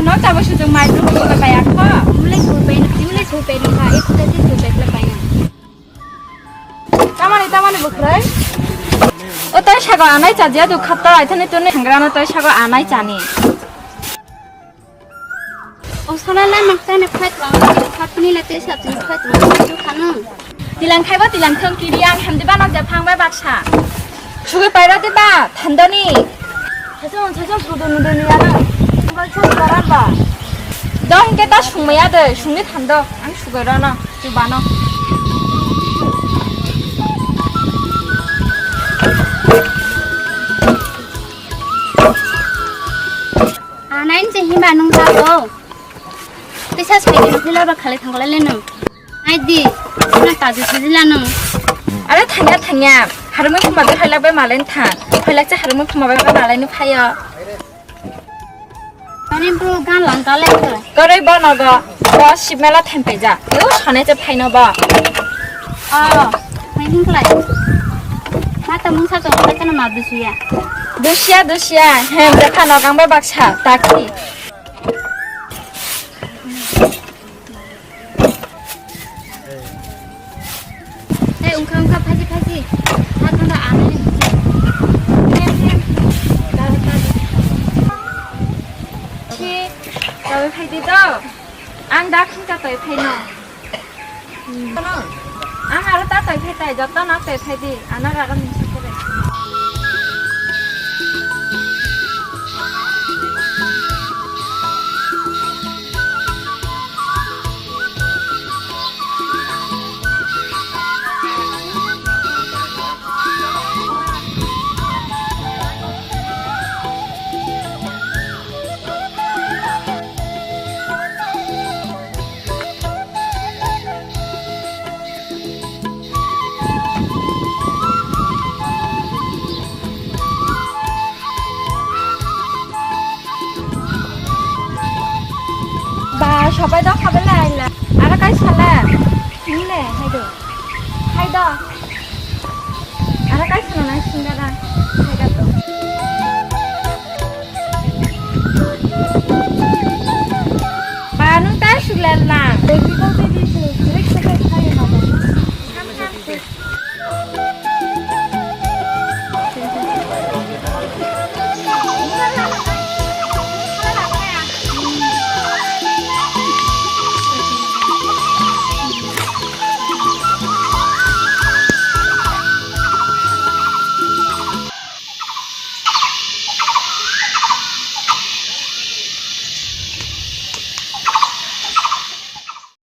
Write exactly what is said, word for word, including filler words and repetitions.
No chabo sujung mai bro ko bai akho. Mule supe, mule supe no ka, itu tadi supe le bai. Tamani, tamani bukhrai. O tai sago anai chajiya tu khatta, ai thani tuni hangra no tai sago anai chani. O sala la makta ne fight wa, fight ni la te sa tu fight wa, tu khanu. Tilang khaiba tilang thang kiri ang hamdi ba nok ja phang bai baksa. Sugi paira de ba thandani. Sajo sajo sudu nudu ni ano. Ba chu baran ba. Dong ke ta sungmaya de, sungni thando. Ang sugai rano, tu bano. Anain se hima nung ta go. Tisa sai ke nukila ba khale thang le nung. Ai di, na ta ju sujila nung. Are thanya thanya, harumui khuma be halak be malen tha. Halak se harumui khuma be malen phayo. Ani bro gan lang kale ko. Koroi bono go, bo sibmela thempeja. Yo sone che phaino bo. Oh, main klai. Mata mungsa to kata na ma dusia. Dusia, dusia. Hem, dekha no gang bai baksa, takhi. Hei, ungkha, ungkha, phaji, phaji. Ha, thanda, ano, ni, si. Hem, hem. Dal, dal. Si, tawi phaidi to. Ang da khingka tawi phaino. Ano, ang aro ta tawi phai tai, joto no tawi phaidi. Ano rara mungsa kore. Ba, sopai do khabai lai la. Aro kai sala. Hinle, hai do. Hai do. Aro kai sala na singa.